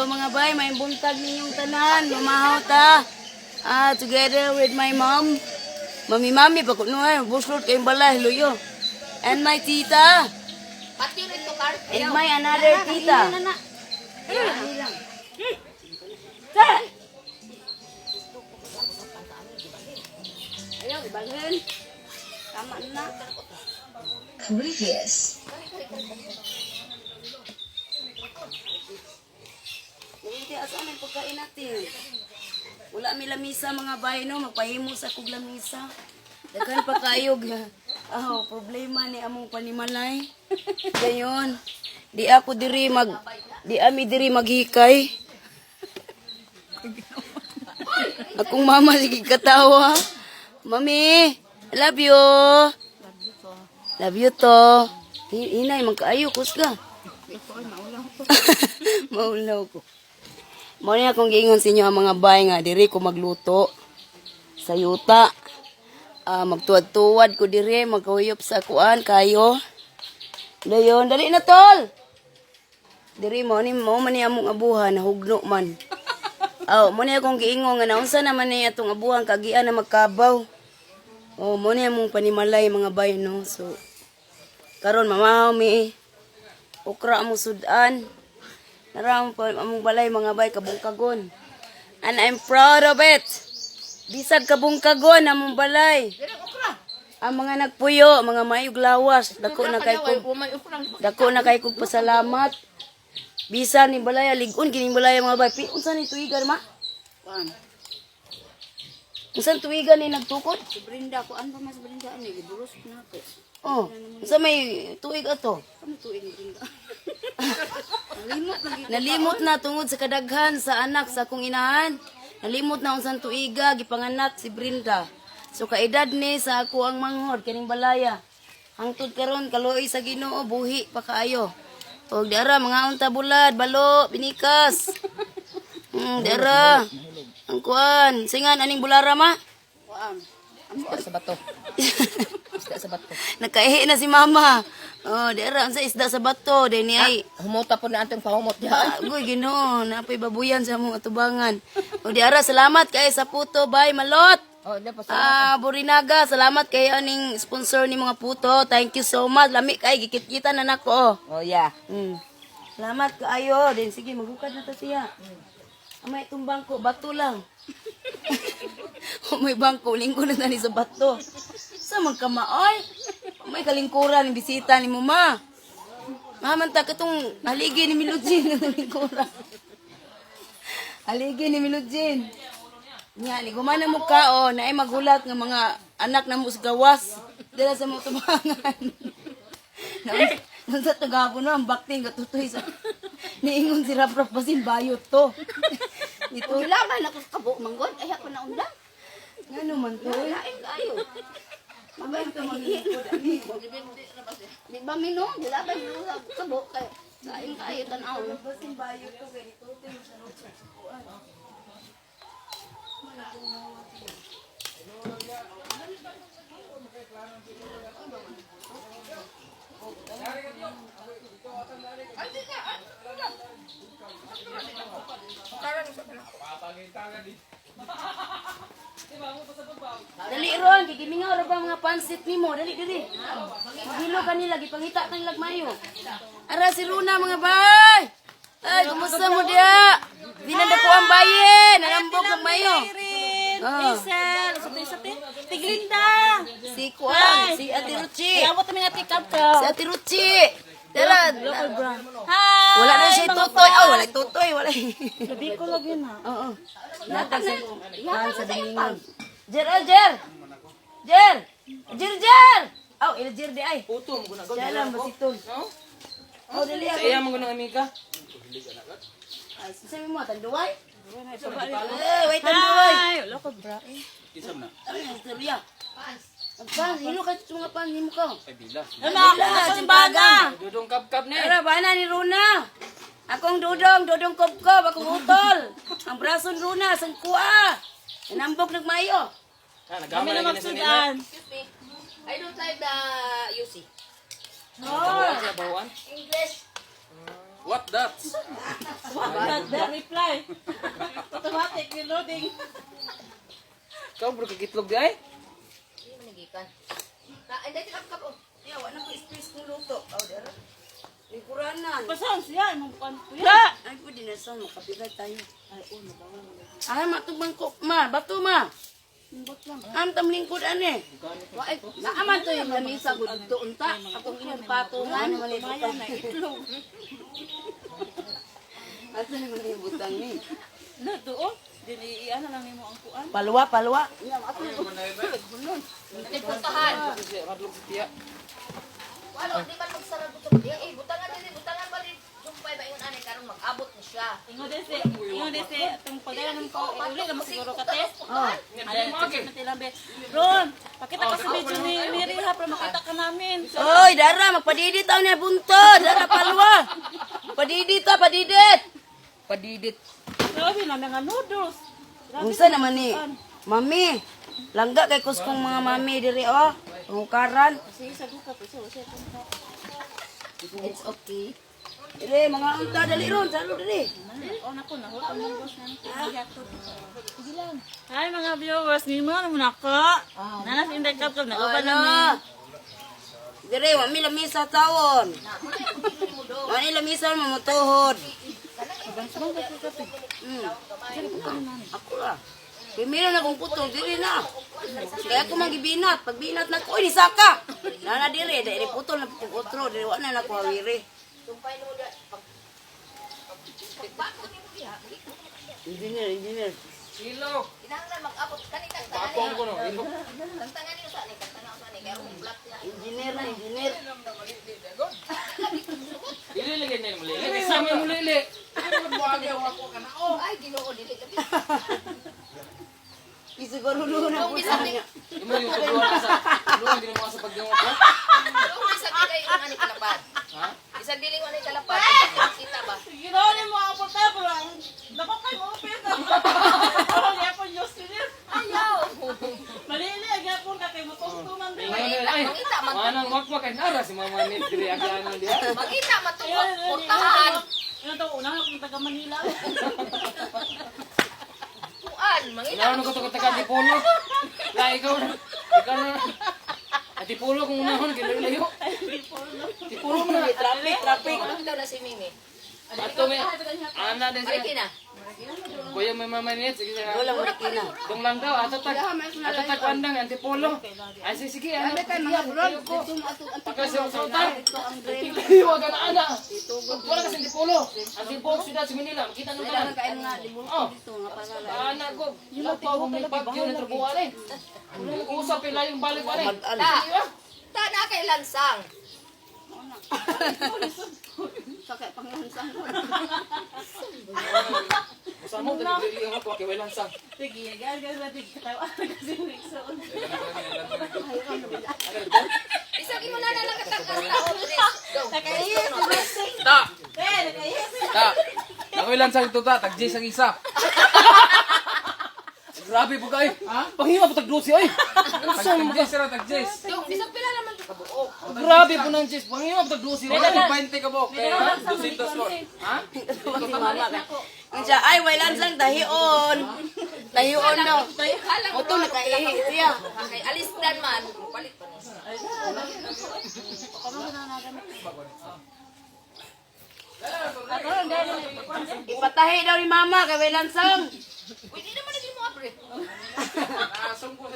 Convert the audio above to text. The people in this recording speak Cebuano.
Hello, mga bay, may buntag ninyong tanan. Mamahaw ta. Ah, together with my mom. Mami, mami, pa kuno ay buslot kayong balay, luyo. And my tita. And my another tita. Sir! Ayaw, ibalhin. Tama na. Previous. Hindi, asa may pagkain natin? Wala mi lamisa, mga bay, no, magpahimo sa kog lamisa. Daghan pa kayog. Oh, problema ni among panimalay. Gayon, di ami diri maghikay. Akong mama sige katawa. Mami, I love you. Love you to. Hinay man kaayo kusga. Maulaw ko. Mao ni akong giingon sa inyo ang mga bay nga diri ko magluto sa yuta. Ah, magtuwad-tuwad ko diri, magkahuyop sa kuan kayo. Dayon, dali na, tol. Diri mo ni mo man ni among abuhan hugno man. Aw, mo ni akong giingon nga naunsa naman ni atong abuhan kagian na magkabaw. Oh, mo ni among panimalay, mga bay, no. So karon mamahaw mi okra among sudan. Nara pa among balay, mga bay, kabungkagon. And I'm proud of it. Bisag kabungkagon among balay. Ang mga nagpuyo, mga mayog lawas, dako na kay kog pasalamat. Bisan ni balay ligon kini balay, mga bay. Unsa ni tuigan, ma? Kuan. Unsa tuigan ni nagtukod? Si Brenda, kuan pa mas Brenda ani gibulos na ko. Oh, unsa may tuig ato? Kamo tuig ni Brenda. Nalimot lagi. Nalimot na tungod sa kadaghan sa anak sa akong inahan. Nalimot na unsang tuiga gipanganak si Brenda. So kaedad ni sa ako ang manghod kaning balaya. Hangtod karon kaluoy sa Ginoo buhi pa kaayo. Og diara mga unta bulad, balo, binikas. Diara. Ang kuan, singan aning bulara, ma. Kuan. Isda sa bato. Isda sa bato. Nakaihi na si mama. Oh, diara unsa isda sa bato, deni ay. Humuta po na atong pahumot diha. Agoy, Ginoo, napay babuyan sa among atubangan. O di ara, salamat kay sa puto bay malot. Oh, di pa sa. Ah, Borinaga, salamat kay aning sponsor ni mga puto. Thank you so much. Lami kay gikit-kita na nako. Oh. Oh, yeah. Salamat kaayo. Then sige, magukad na ta siya. Amay itong bangko, bato lang. May bangko, lingko na tani sa bato. Sa magkamaoy. May kalingkuran, bisita ni mo ma. Mamanta ka itong haligi ni Milujin ng lingkuran. Haligi ni Milujin. Nya, ni gumana mo ka, oh, naay magulat nga mga anak na mo sa gawas. Dala sa mga tubangan. Nung sa tugapon no, ang bakting katutoy sa niingon si Raprap basin bayot to. Ito, Gilamay na ko sa kabo manggod ay ako na undang. ngano man to, eh? Lain kaayo. Mabay to maglingkod ani. Di ba minom? Gilabay mo sa kabo kay lain kaayo tan-aw. Basin bayot to kay itutoy mo sa rotsa sa kuan. Dali ron, gigimingaw ra ba mga pansit nimo? Dali dali. Maghilo kanila, gipangita kanila mayo. Ara si Runa, mga bay. Ay, kumusta mo diya? Di na dako ang baye, nalambok ng mayo. Oh. Hazel, sa te. Tiglinda. Si Kuan, si Ate Ruchi. Kaya mo nga tikap ka. Si Ate Ruchi. Tara. Hi. Wala na siya tutoy. Oh, wala tutoy, wala. Gabi ko lagi na. Oo. Natag sa kuan sa diningon. Jer, oh, Jer. Jer. Jer, Jer. Aw, ila Jer di ay. Puto mo guna. Siya lang basitol. Oh, dali ako. Sa iya mo guna amiga. Ay, sabi mo, tanduay? Eh, wait, tanduay. Hi. Wala ko bra. eh. Kisam na. Ano yung istorya? Magpan, hilo ka sa mga pan, himo ka. Ay bila. Ano ako sa bana. Dudong kap-kap ni. Tara, bana ni Runa. Akong dudong, dudong kopkop, akong utol. Ang brason Runa, sangkua. Nanambok nagmayo. Ah, Kami nagama na lagi na sa nila. magsudan. Excuse me. I don't like the UC. Bawan siya, bawan. English. What that? What that reply? Automatic reloading. Ikaw bro kagitlog di ay. Hindi man nagikan. Na, ay, dahil kap oh. Ya, wala ko space kung luto. Oh, dara. Lingkuranan. Pasan siya, imong kuan kuya. Ay, pwede na sa makapigay tayo. Ay, oh, Ay, matubang ko. Ma, bato ma. Antam lingkod ane. Wa ay, naaman to yung lamisa gud dito unta. Akong inyong patungan. Ano man ito? na itlog. Asa naman yung butang ni? Na doon. Din iana lang nimo ang kuan. Palwa, palwa. Putahan. Madlog si tiya. Wala, di man magsarag ko. Eh, butangan dili, butangan bali. Sumpay ba ingon ani karon mag-abot ni siya. Ingon din si atong pagalan ko uli na mo siguro ka te. Oh. Ay, be. Ron, pakita ka sa video ni Mary ha para makita ka namin. Oy, dara, magpadidit taon niya buntod. Dara, palwa. Padidit ta, padidit. Padidit. Grabe na mga noodles. Grabe Unsa naman ni? Mami, langga kay kuskong mga mami diri oh. Pangukaran. Sige, sagot ka po. Sige, sige. It's okay. Dire, mga unta dali ron, salo diri. Oh, nako, nahulog ang boss na. Hi mga viewers, ni mo na muna ka. Nanas inday kap kap nag-uban Ano? na mi. Dire, wa mi lamisa tawon. Wa ni lamisa mamutuhod. Ako ra. Primero na kong putol, diri na. Kaya ako mangibinat. Pag binat na ko, oy, nisaka. Nana dire, diri putol na kong otro, diri wa na nako hawiri. Sumpay mo da pag pagbako nimo diha. Engineer, engineer. Kilo. Kinahanglan mag-abot kani Pakong ko no. Ilok. Tantangan niyo sa ani, tantangan sa ani kay akong black siya. Engineer na, engineer. Dili lagi na mulili. Sa may mulili. Ay, Ginoo dili labi. Isiguro na Kung po bisan sa ni niya. Imo yung tuduan sa tuduan ginawa sa paggawa ko. kung bisan dili yung ani kalapad. Ha? Bisan dili ko ani kalapad, hindi kita ba? Ginawa ni mo ang porta pero ang dapat kayo open. Pero gyapon yung sinin. Ayaw. Malili gyapon ka kay mutungtungan din. Ay, Mangita man. manang wakwak ay nara si mama ni diri agyanan diha. Mangita man to portahan. Ano to una akong taga Manila. Kuan, mangita. Inaon ko to taga Antipolo. La ikaw na. Ikaw na. Antipolo kung unahon kay layo. Antipolo man na. Traffic, traffic. Ano daw na si Mimi? Ato may ana din siya. Marikina. Kuya may mama ni sige siya. Wala mo kina. Dong lang daw ato tag ato tag andang Antipolo. Ay sige sige ano. Mga bro, Pagka sa utar. Tilayo ka na ana. Wala kasi Antipolo. Antipolo siyudad sa Manila. Makita nung tanan. kain nga libon Oh. dito nga para Ana ko. Yung pa may bagyo na trabuhan eh. Usap eh layong balik pa eh. Ta. Ta na kay lansang. Sakay panglansang. Usa mo dili ang ako kay walang sang. Sige, guys, guys, natin katawa kasi Nixon. Bisan imo na lang katangkas ta oh, please. Go. Ta. Eh, nakaihis. Ta. Nakoy lansang ito ta, tag ang isa. Grabe po kayo. Ha? Panghiwa po tag 12 oy. Unsa mo ka? Tag-Jess, tag Jess. Dong, bisan pila naman to kabuok. Grabe po nang Jess. Panghiwa po tag 12. Wala ni 20 ka bo. Kaya 200 ko. Ha? Si mama ka. Unsa ay way lansang tahion. Tahion no. Halang Moto nakaihi siya. Kay alis dan man, palit pa ni. Ipatahi daw ni mama kay way lansang. Uy, di naman naging mo abre. Nasong ko sa